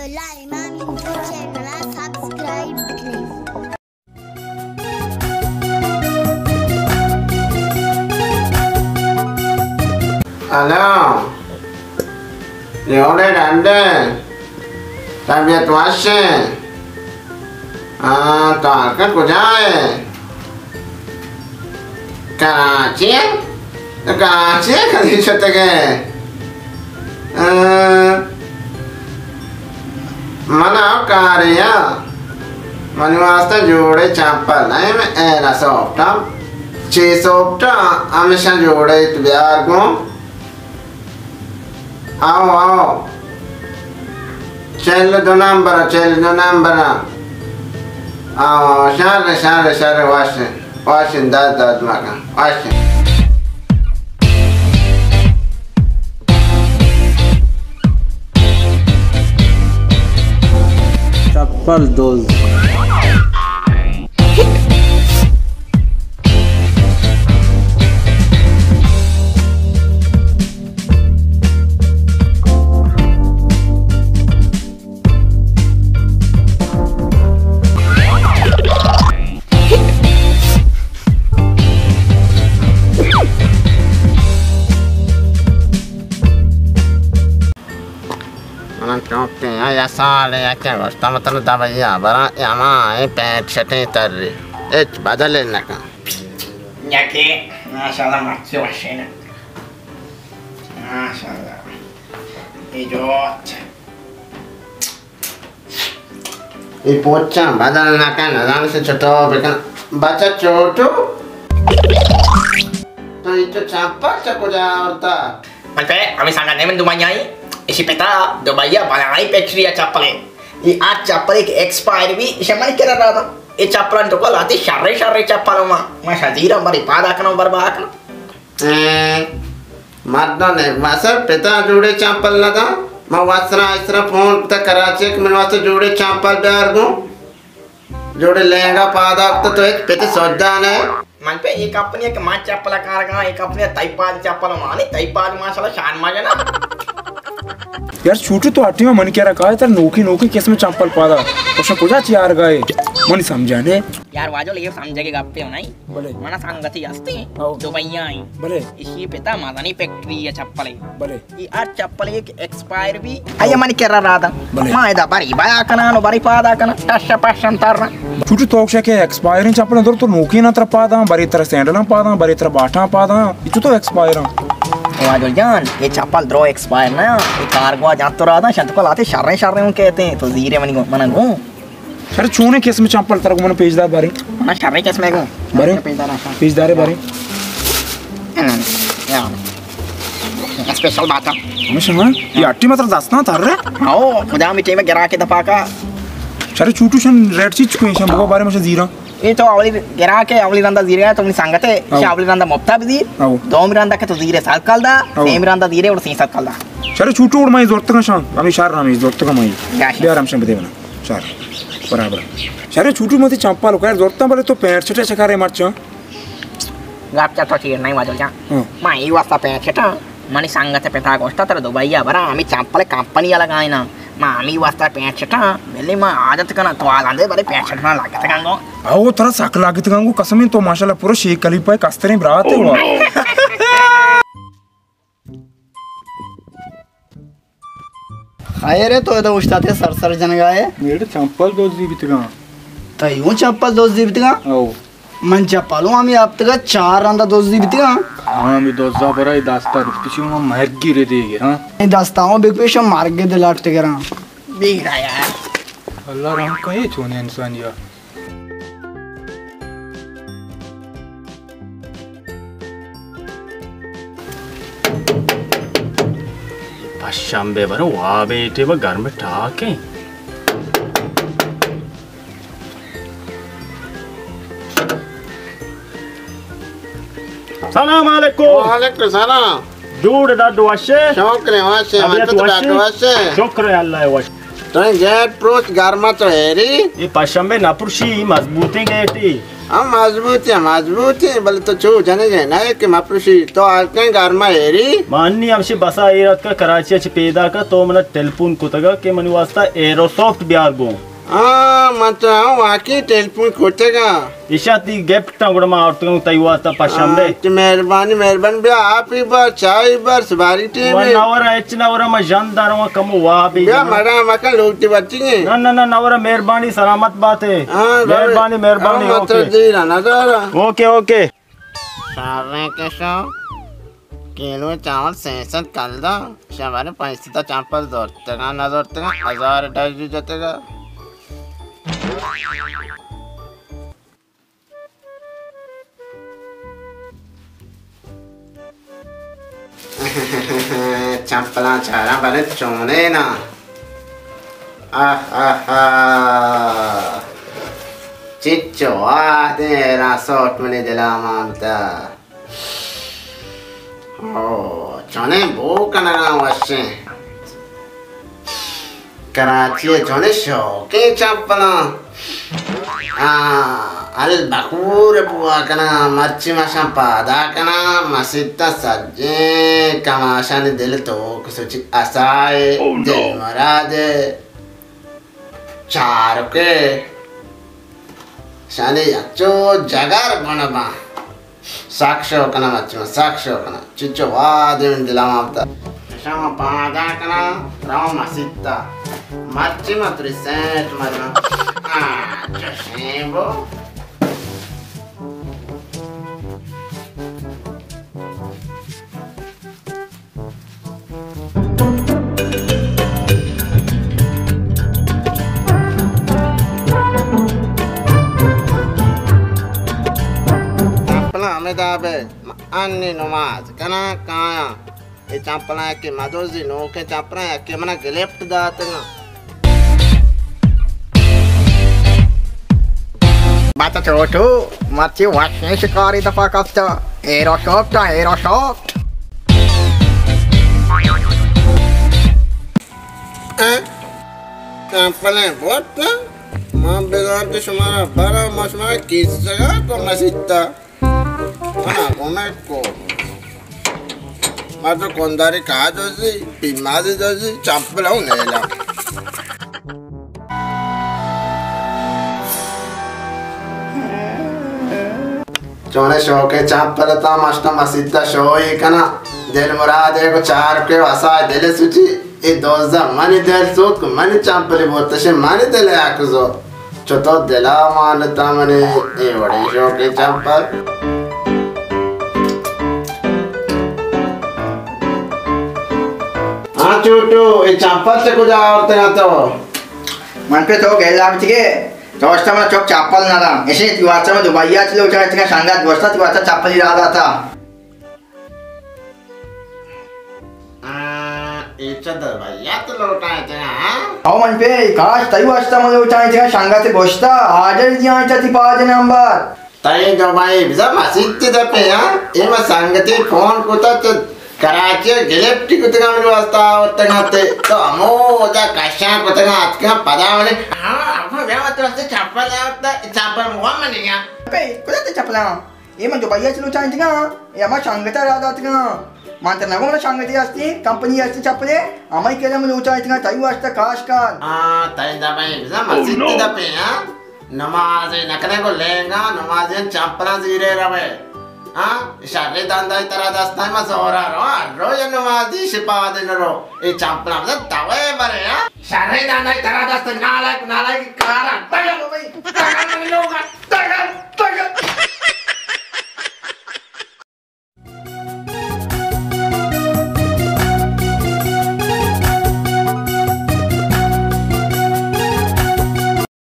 اللہ امام info channel ءَ سبسکرائب بکنیت۔ ہلو، جوڑے ڈنڈے، طبیعت وشے؟ ہاں، تو ہلکا کجا ہے؟ کراچی ءَ؟ تو کراچی ءَ کدی شتگ ئے؟ آ، من ءَ کارے ءَ، منی واسطہ جوڑے چمپل نہ، من اے نہ سوپٹاں، چے سوپٹاں، ہمیشاں جوڑے تو بیار گوں۔ آؤ، آؤ۔ چل دو نمبر، چل دو نمبر۔ آؤ، آؤ، شر، شر، شر، وش، وش، داد، داد مکن، وش۔ چپل دوز۔ من چوکیں، آ، یا سالے یکے گوشتم تن دبئی ءَ براں، یا ما اے پینٹ شٹیں تری، ہچ بدل نہ کن۔ یکے، ماشاءاللہ، مرچی وشیں۔ ماشاءاللہ۔ اے جو اے پوچاں بدل نہ کن، نزاناں سے چطور بکن۔ بچہ چوٹو، تو اے تو چمپل چہ کجا آورتا؟ من پہ ہمے سنگت نے من دبئی آئی، اشی پتا دبئی ءَ بلاہیں فیکٹری ءَ چپلے۔ اے آ چپلے کہ ایکسپائر بی، اشی من کرا رادا۔ اے چپلان تو کل آتی شرے شرے چپل ما، ما شزیرم بری پادا کنم برباد کنم۔ اے، مردم نے، واسر پتا جوڑے چمپل نہ دا۔ ما واسرا اسرا فون کتا کراچی کہ من واسطہ جوڑے چمپل بیار گوں۔ جوڑے لہنگا پادا کتا تو ہچ پتے سودا نہ۔ من پہ اے کمپنی کہ ما چپل کار گا، اے کمپنی تئی پاد چپل مانی، تئی پاد ماشاءاللہ شان ما جنا۔ یار چھوٹو تو ہٹی من کرا کائے تر نوکی نوکی قسم چمپل پادا۔ تو کجا چیار گائے؟ منی سمجھانے۔ یار واجو لے سمجھے گپے ہو نہیں۔ بلے۔ منا سنگتی ہستی، ہاں۔ Dubai I. بلے۔ اشی پتا مزنی فیکٹری ہے چپلے۔ بلے۔ اے ہر چپلے کہ ایکسپائر بی، آئی من کرا رادا۔ بلے۔ ما ادا بری بیا کنان و بری پادا کنان، ٹش پشن تر۔ چھوٹو تو شکے ایکسپائریں چپل در تو نوکی نہ تر پادا، بری تر سینڈل پادا، بری تر باٹا پادا، اچو تو ایکسپائر۔ واجو جان، اے چپل درو ایکسپائر نہ، اے کارگو جان تو رادا، شنت کو لاتے شریں شریں کہتے ہیں، تو زیرے منی گو، منا گو۔ شر چونیں قسم چمپل ترا گوں من پیش دار باریں؟ من شریں قسم گوں۔ باریں؟ پیش دار آشاں۔ پیش دارے باریں؟ انن، یا۔ اسپیشل بات ہے۔ ہمیشہ ہاں؟ یہ اٹی مطلب دستاں تر رہے؟ او، مدام ٹیم گرا کے دپا کا۔ شر چھوٹو شن ریٹ چیز کوئی شن بابا بارے مجھے زیرا۔ یہ تو اولی گرا کے اولی رندا زیرے تو منی سنگت ہے۔ او۔ شا اولی رندا مفتا بزیر۔ او۔ دومی رندا کہ تو زیرے سال کال دا۔ او۔ سیمی رندا زیرے اور سی سال کال دا۔ شر چھوٹو اور میں زورتگا شان۔ ہمیں شر ہمیں زورتگا میں۔ گاش۔ بیار ہم شن بدے بنا۔ شر۔ برابر۔ شر چھوٹو متی چمپل کر زورتا بلے تو پینٹ شرٹ چکارے مرچاں۔ گپ چا تو چیر نہیں واجو جان۔ ہاں۔ ما ای واسطہ پینٹ شرٹ، منی سنگت پتا گوشتا تر دبئی برا ہمیں چمپل کمپنی لگائینا۔ ما ہمیں واسطہ پینٹ شرٹ، بلے ما عادت کنا تو آلاندے بلے پینٹ شرٹ نہ لگت گنگو۔ او ترا سک لگت گنگو قسم تو ماشاءاللہ پورا شیخ خلیفہ کستریں برات ہے۔ خیر ہے، تو ادا اوشتاتے سر سر جنگا ہے۔ میرے چمپل دوزی بیتگاں۔ تئی اوں چمپل دوزی بیتگاں؟ او۔ من چمپل اوں ہمیں ہفتگا چار رندا دوزی بیتگاں۔ ہاں، ہمیں دوزا برای دستا رفتی چی، من مرگی رے دے گراں۔ اے دستا اوں بکپیش مرگ دے لٹ گراں۔ دیرا یار۔ اللہ رحم کن، یہ چونے انسان یا۔ پشمبے برو وابے ٹے با گرم ٹاکیں۔ سلام علیکم۔ وعلیکم سلام۔ جوڑ ڈاڈو وشے؟ شکر وشے، من طبیعت تو وشے؟ ڈاڈو وشے۔ شکر اللہ وش۔ تو گیٹ پروش گرما تو ہیری؟ یہ پشمبے نہ پرشی، مضبوطیں گیٹی۔ ہم مضبوط ایں، مضبوط ایں، بلے تو چو جنگ ئے نہ کہ مپروشی، تو ہلکیں گرما ایری۔ من نی ہمشی بسا ایر اتکا کراچی ءَ چہ پیداکا تو منا ٹیلیفون کتگا کہ منی واسطہ ایرو سافٹ بیار گوں۔ ہاں، من تو ہم واقعی ٹیلیفون کتگا۔ ایشاں تئی گفٹ اَں، گڑا ما آورتگاں تئی واسطہ پشمبے۔ ہاں، تو مہربانی، مہربانی، بیا آپ ہی بر، چاہ ہی بر، سباری ٹیم من ہے۔ نہ وراں، ہچ نہ وراں، من ژند داراں، کمو واب بی بیا جناں۔ مڑا مکن، لوگ تی بچی ہیں۔ نہ، نہ، نہ، نہ وراں، مہربانی، سلامت بات ہے۔ ہاں، مہربانی، مہربانی، ہاں، مطلب اوکے۔ دیر نہ دارا۔ Okay, okay. شریں کشو، کیلو چاول سئے سد کلدار، شمارے پنچ سد چمپل زرتگاں، نہ زرتگاں، ہزار ڈجی جتگا۔ چمپلاں چاراں بلے چونیں نا۔ آہ، آہ، آہ۔ چچو وہدے ایرا سوٹ منی دلا مانتا۔ او، چونیں بو کنگاں وشیں۔ کراچی ءَ چونیں شوقیں چمپلاں۔ آ، البخور بوا کناں، مرچی مشاں پادا کناں، مسیت ءَ سجیں کماشانی دل توک سچی اسائے، دل مرادے، چارکے، شانی یچو جگر بن باں۔ سک شوق کناں، مرچی من سک شوق کناں۔ چچو وہدے من دلا مانتا۔ شام پادا کناں، رواں مسیت ءَ۔ مرچی من تری سیٹ مجناں۔ آ، چشیں بو۔ چمپلاں ہمے داب ءَ، من انی نماز کناں کایاں۔ اے چمپلاں یکے مدوزی، نوکیں چمپلاں یکے منا گلفٹ داتگاں۔ بات چوٹو، مرچی وشیں شکاری دپا کپتا۔ Aerosoft, Aerosoft. اے، چمپلیں بوت نا؟ من بزانت شمارا برا، ما شمارا کیسگا کو مسیتا۔ ہاں، کمک کو۔ ما تو کنداری کا دوزی، پیمازی دوزی، چمپل ہوں نیلا۔ چونیں شوقیں چمپل تا مشتا مسیتا شوئی کنا۔ دل مراد ہے کو چار کے وسا دل سچی۔ اے دوزہ منی دل سوت کو منی چمپلی بوتشے منی دل حق زوت۔ چتو دلا مانتا منی اے وڑیں شوقیں چمپل۔ ہاں چوٹو، اے چمپل چہ کجا آورتگا تو؟ من پہ تو گیلا بچگے، تو اشتا من چوک چمپل نہ داں۔ اشی تی واسطہ من دبئی آ چلو چاہتے ہیں، شنگت گوشتا تی واسطہ چمپلی را داتا۔ آ، اے چہ دبئی ءَ تو لوٹائینتگ، ہاں؟ او من پہ کاش تئی واسطہ من لوٹائینتگ، شنگت گوشتا، حاجر دیائینتا تی پاد نمبر۔ تئی دبئی بزاں مسیت دپے، ہاں؟ اے ما سنگتی فون کتا تو کراچی ءَ گلفٹی کتگا منی واسطہ آورتگا تے۔ تو ہمو ودا کشاں کتگا اتکا پدا منی۔ ہاں، ابا بیا تو سے چپل آورتا، چپل مو منی گا۔ پہ کجا تے چپلاں؟ اے من دبئی ءَ چہ لوٹائینتگاں، اے ہما شنگت ءَ را داتگاں۔ من ترا نگوں منا شنگتے ہستی، کمپنی ہستی چپلے، ہمائی کرا من لوٹائینتگاں، تئی واسطہ کاش کار۔ آ، تئی دپے بزاں مسیت دپے، ہاں؟ نمازے نکنے گو لینگا، نمازی چمپلاں زیرے روے۔ ہاں؟ شرے داندائی ترا دستاں ما زورا رو، ہر رو یا نمازی شپا دے نرو۔ اے چمپلاں بزاں توے برے، ہاں؟ شرے داندائی ترا دست نالائک، نالائک کارا۔